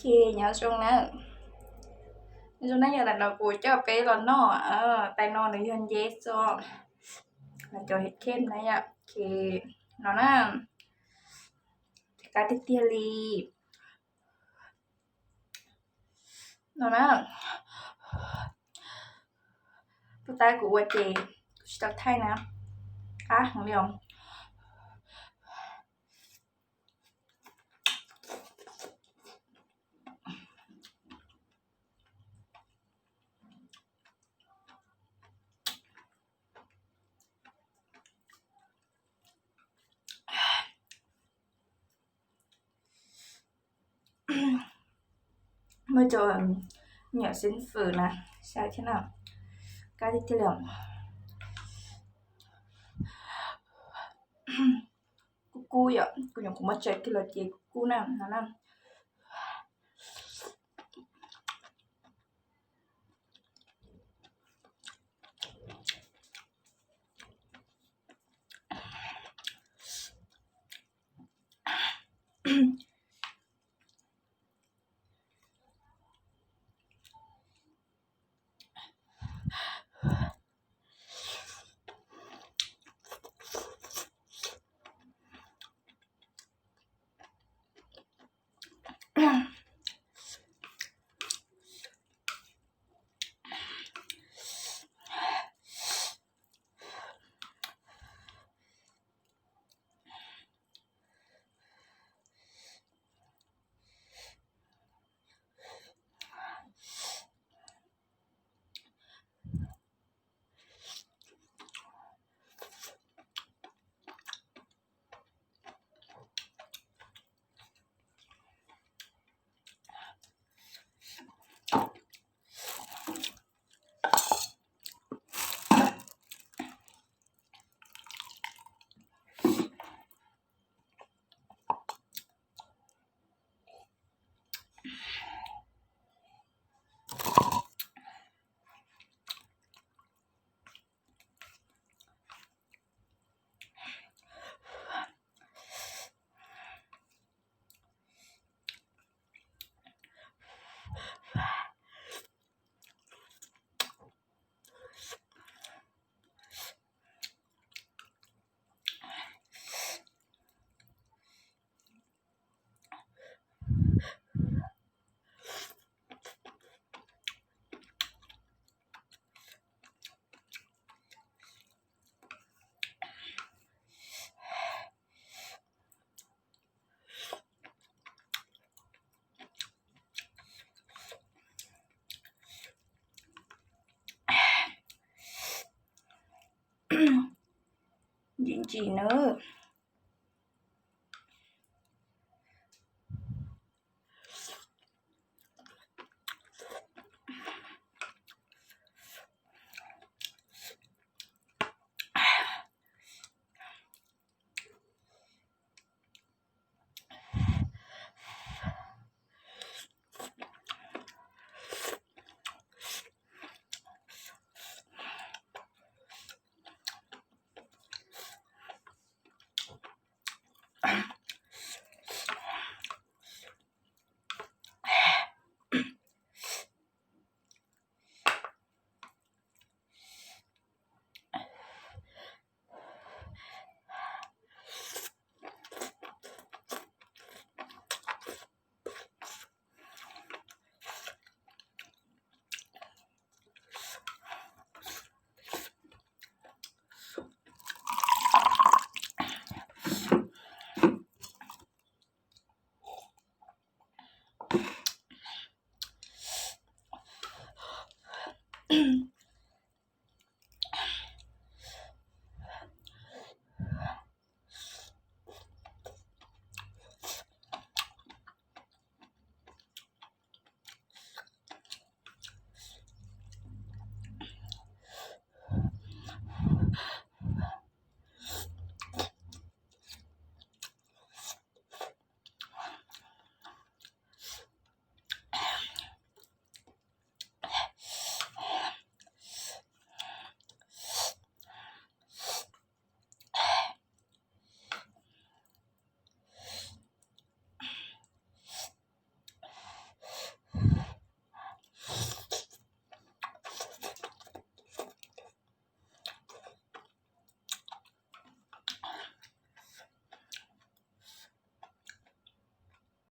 Ces nyob zoo na, nyob zoo na, yog ntawm no kuv coj peb los noj, tais no nws yog nceb xwb, cov kem na yom. Ces no na, qab tiag tiag li no na. Puag ta kuv ua ces kuv tsis tau thaij na, qab heev li os. Muaj cov nyuam xeeb fwm na, saib thiab na, qab tiag tiag li. Kub kub yom, kuv nyuam qhuav muab tsaws kiag los ces kub kub na no na. Ntsim ntsim na.